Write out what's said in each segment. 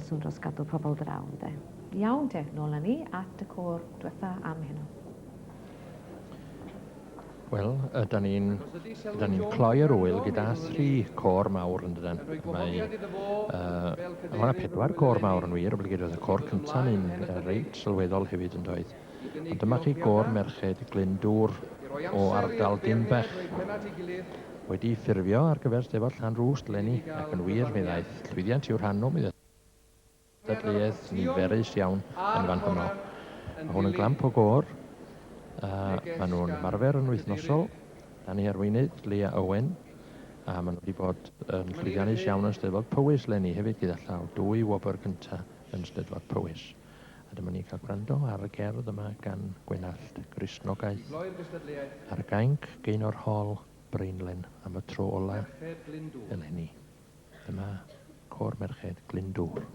rheswm dros gadw pobl draw, ynde. Iawn te, nôl â ni at y côr dwetha am heno. Wel, ydan ni'n ydan ni'n cloi yr ŵyl gyda thri côr mawr yn dydan. Mae uh, mae yna pedwar côr mawr yn wir, oblegid oedd y côr cynta'n un reit sylweddol hefyd yn doedd. Ond dyma chi gôr merched Glyndŵr o ardal Dinbech wedi ffurfio ar gyfer Steddfod Llanrwst 'leni, ac yn wir mi ddaeth llwyddiant i'w rhan nhw, mi ddaeth Cystadleuaeth niferus iawn yn fan honno. Mae hwn yn glamp o gôr, a maen nhw'n ymarfer yn wythnosol dan eu harweinydd, Leah Owen, a maen nhw wedi bod yn llwyddiannus iawn yn Steddfod Powys 'leni hefyd gyda llaw, dwy wobr gynta' yn Steddfod Powys. A dyma ni'n cael gwrando ar y gerdd yma gan Gwenallt, Gristnogaeth ar y Gainc, Gaynor Hall, Brainlen, am y tro ola' eleni. Dyma Côr Merched Glyndŵr.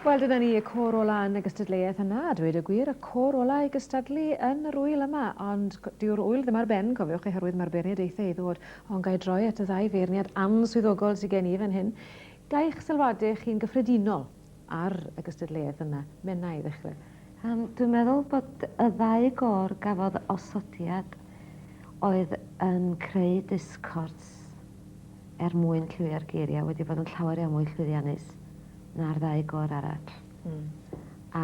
Wel, dyna ni, y côr ola yn y gystadleuaeth yna, a dweud y gwir, y côr ola i gystadlu yn yr ŵyl yma. Ond dyw'r ŵyl ddim ar ben, cofiwch, oherwydd mae'r beirniadaethau i ddod. Ond ga i droi at y ddau feirniad answyddogol sydd gen i fan hyn. Ga i'ch sylwadau chi'n gyffredinol ar y gystadleuaeth yna, Menna i ddechrau. Yym, dwi'n meddwl bod y ddau gôr gafodd osodiad oedd yn creu discords er mwyn lliwio'r geiriau wedi bod yn llawer iawn mwy llwyddiannus na'r ddau gôr arall. Mm. A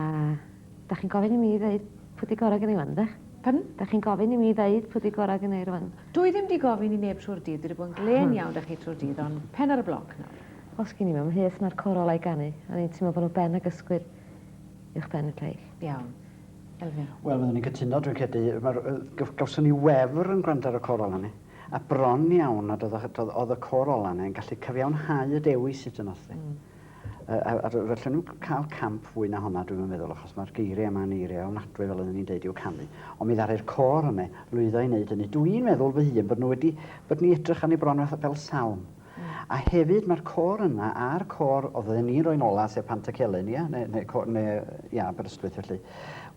da chi'n gofyn i mi ddeud pwy di gorau gen i wan, ydych? Pardon? Da chi'n gofyn i mi ddeud pwy di gorau gen i rwan? Dwi ddim di gofyn i neb trwy'r dydd, dwi wedi bod yn glên iawn da chi trwy'r dydd, ond pen ar y bloc nawr. Os gen i mewn hys mae'r côr olau ganu, a ni'n teimlo bod nhw ben ag ysgwydd uwch ben y lleill. Iawn. Elfyn. Wel, fyddwn ni'n cytuno, dwi'n credu. Mae'r, gawson ni wefr yn gwrando ar y côr ola ni. A bron iawn nad oedd, oedd y côr ola yn gallu cyfiawnhau y dewis hyd yn oed. Mm. A, a, a felly nhw'n cael camp fwy na honna, dwi'n meddwl, achos mae'r geiriau yma'n eiriau ofnadwy fel oedden ni'n deud i'w canu. Ond mi ddaru'r côr yna lwyddo i wneud hynny. Dwi'n meddwl fy hun bod nhw wedi, bod ni edrych arni bron fel salm. A hefyd mae'r côr yna a'r côr oedden ni'n rhoi'n ola, sef Pantycelyn, ia, neu, neu, neu, neu ia, Aberystwyth felly,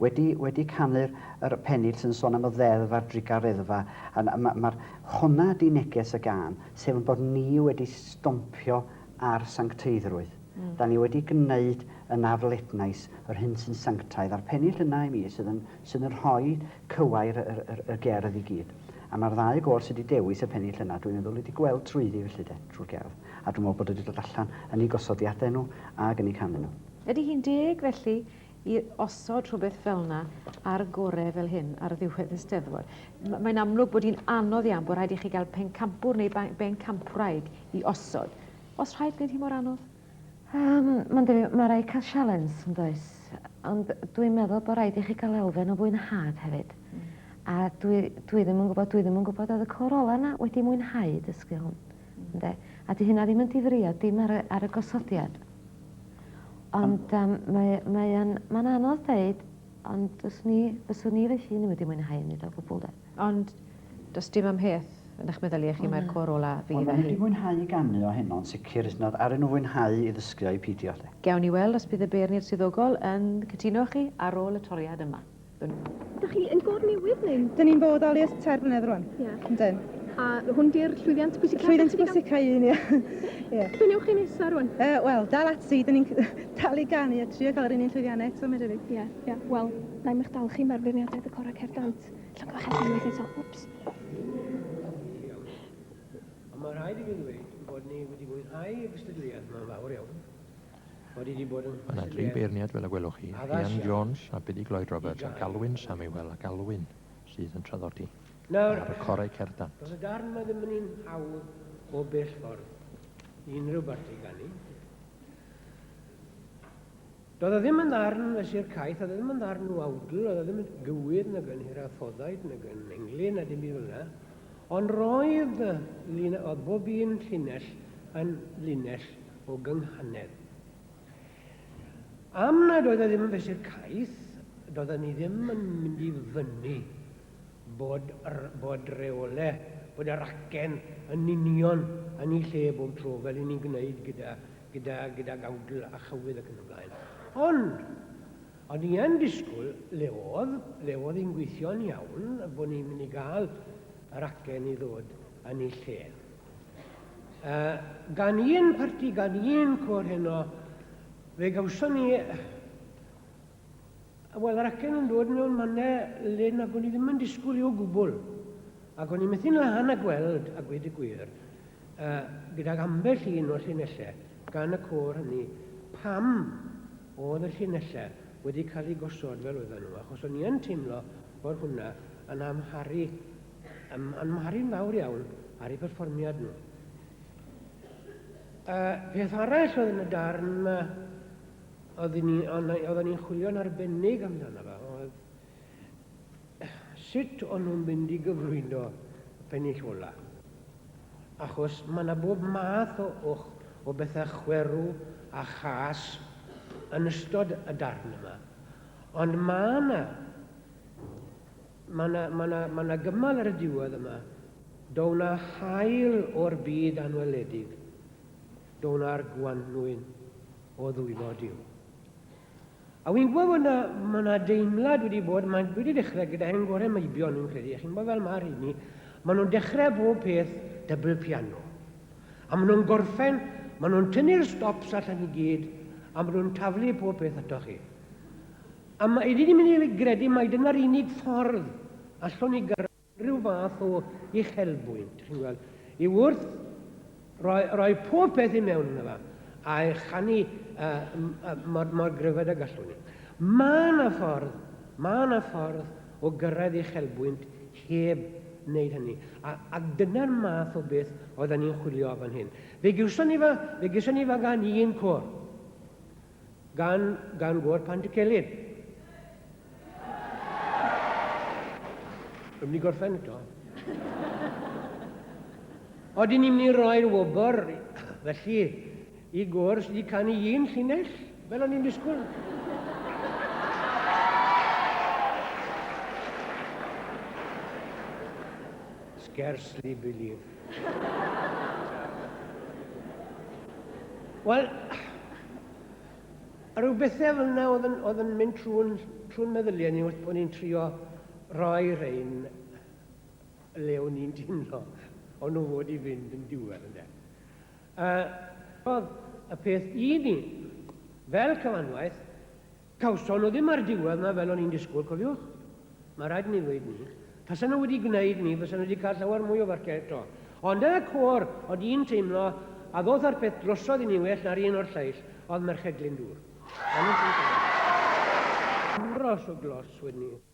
wedi, wedi canu'r yr pennill sy'n sôn am y ddeddf a'r drugareddfa. A mae'r ma, honna di neges y gân, sef yn bod ni wedi stompio ar sancteiddrwydd. Mm. Da ni wedi gwneud yn aflednais yr hyn sy'n sanctaidd, a'r pennill yna i mi sydd yn, sydd yn rhoi cywair yr, yr, yr gerdd i gyd. A mae'r ddau gôr sydd wedi dewis y pennill yna, dwi'n meddwl wedi gweld trwyddi felly de, trwy'r gerdd. A dwi'n meddwl bod wedi dod allan yn eu gosodiadau nhw ac yn eu canu nhw. Ydy hi'n deg felly i osod rhywbeth fel yna ar gore fel hyn ar ddiwedd y Steddfod? Mae'n amlwg bod hi'n anodd iawn bod rhaid i chi gael pencampwr neu bencampwraig i osod. Os rhaid gwneud hi mor anodd? Yym, mae'n debyg, mae rhaid cael sialens, yn does? Ond dwi'n meddwl bod rhaid i chi gael elfen o fwynhad hefyd. Mm. A dwi, dwi ddim yn gwybod, dwi ddim yn gwybod oedd y côr ola yna wedi mwynhau dysgu hwn. Mm. Ynde? A di hynna ddim yn difrio, dim ar y, ar y gosodiad. Ond um, mae, mae yn, mae'n anodd deud, ond fyswn i, fyswn i fy hun wedi mwynhau wneud o gwbl de. Ond does dim amheuaeth yn eich meddyliau chi mai'r côr ola fydd Wel, â maen nhw hi. wedi mwynhau i ganu o heno yn sicr, hyd yn oed aru nhw fwynhau i ddysgu o i peidio 'lly. Gewn ni weld os bydd y beirniaid swyddogol yn cytuno â chi ar ôl y toriad yma. Dach chi yn gôr newydd neu'n? Dyn ni'n bodoli ers tair blynedd rwan. Ie. Yndyn. A hwn di'r llwyddiant pwysicaf? Llwyddiant pwysica un, ie. Ie. Be newch chi nesa rwan? Yy wel, dal ati, dyn ni'n dal i ganu a trio cael yr un un llwyddiannau eto, mae'n debyg. Ie, ie. Wel, na i'm eich dal chi, mae'r feirniadaeth y Corau Cerdd Dant. Llongyfarchiadau unwaith eto. Wps. Ond mae rhaid i fi ddweud bod ni wedi mwynhau y gystadleuaeth yma'n fawr iawn. Bod hi wedi bod yn Mae yna dri beirniad fel y gwelwch chi, addas Rhian iawn Jones a Biddy Gloyd i Roberts ac gael. Alwyn Samuel ac Alwyn sydd yn traddodi Nawr, ar y corau cerdd dant. doedd y darn yma ddim yn un hawdd o bell ffordd i unrhyw barti ganu. Doedd o ddim yn ddarn fesur caeth, oedd o ddim yn ddarn wawdl, oedd o ddim yn gywydd nag yn hirathoddaid nag yn englyn na dim byd fel yna. Ond roedd, oedd bob un llinell yn linell o gynghanedd. Am nad oedd o ddim yn fesur caeth, doedden ni ddim yn mynd i fynnu bod, bod reole, bod yr acen yn union yn ei lle bob tro, fel i ni'n gwneud gyda gyda, gydag awdl a chywydd ac yn y blaen. Ond, o'n i yn disgwyl, le oedd, le oedd hi'n gweithio'n iawn, bod ni'n mynd i gael yr acen i ddod yn ei lle. Uh, gan un parti, gan un côr heno, fe gawson ni Wel, yr acen yn dod mewn mannau le nag o'n i ddim yn disgwyl i o gwbl. Ac o'n i methu'n lân a gweld, a gweud y gwir, uh, gydag ambell un o'r llinellau gan y côr hynny, pam oedd y llinellau wedi cael eu gosod fel oedden nhw, achos o'n i yn teimlo bod hwnna yn amharu, yn amharu'n fawr iawn ar eu perfformiad nhw. Uh, peth arall oedd yn y darn yma, Oedden ni, oedden ni'n chwilio'n arbennig amdano fo, oedd sut o'n nhw'n mynd i gyflwyno y pennill ola. Achos mae yna bob math o, o, o bethau chwerw a chas yn ystod y darn yma. Ond mae yna, mae yna, mae yna, mae yna gymal ar y diwedd yma, dow na hael o'r byd anweledig, dow na'r gwanwyn o ddwylo Duw. A wi'n gwybod bod 'na, ma' 'na deimlad wedi bod, mae wedi dechrau gyda hen gorau meibion, wi'n credu, a chi'n gwybod fel ma' rheini, maen nhw'n dechrau bob peth double piano. A maen nhw'n gorffen, maen nhw'n tynnu'r stops allan i gyd, a maen nhw'n taflu pob peth atoch chi. A ma, i ni mynd i gredu mai dyna'r unig ffordd allwn ni gyrraedd rhyw fath o uchelbwynt, chi'n gweld, yw wrth roi, roi pob peth i mewn yna fa, a'i chanu uh, mor, mor gryfed ag allwn ni. Mae yna ffordd, mae yna ffordd o gyrraedd uchelbwynt heb wneud hynny. A, a dyna'r math o beth oedden ni'n chwilio fan hyn. Fe gywson ni fa, fe gywson ni fa gan un côr. Gan, gan gôr Pantycelyn. Rwy'n mynd i gorffen eto. Oedden ni'n mynd i roi'r wobr, felly, i gôr sydd wedi canu un llinell, fel o'n i'n disgwyl. Scarcely believe. Wel, rhyw bethau fel yna oedd yn, oedd yn mynd trwy'n trwy meddyliau ni wrth bod ni'n trio rhoi rhain le o'n i'n teimlo o'n nhw fod i fynd yn diwedd ynde. Uh, oedd y peth i ni, fel cyfanwaith, Cawson nhw ddim ar diwedd 'na fel o'n i'n disgwyl, cofiwch. Mae rhaid i ni ddweud 'ny. Tasen nhw wedi gwneud 'ny, fysen nhw wedi cael llawer mwy o farciau eto. Ond yn y côr, o'dd un teimlo a ddoth â'r peth drosodd i ni well na'r un o'r lleill, o'dd Merched Glyndŵr. Andros o glos wedyn 'ny.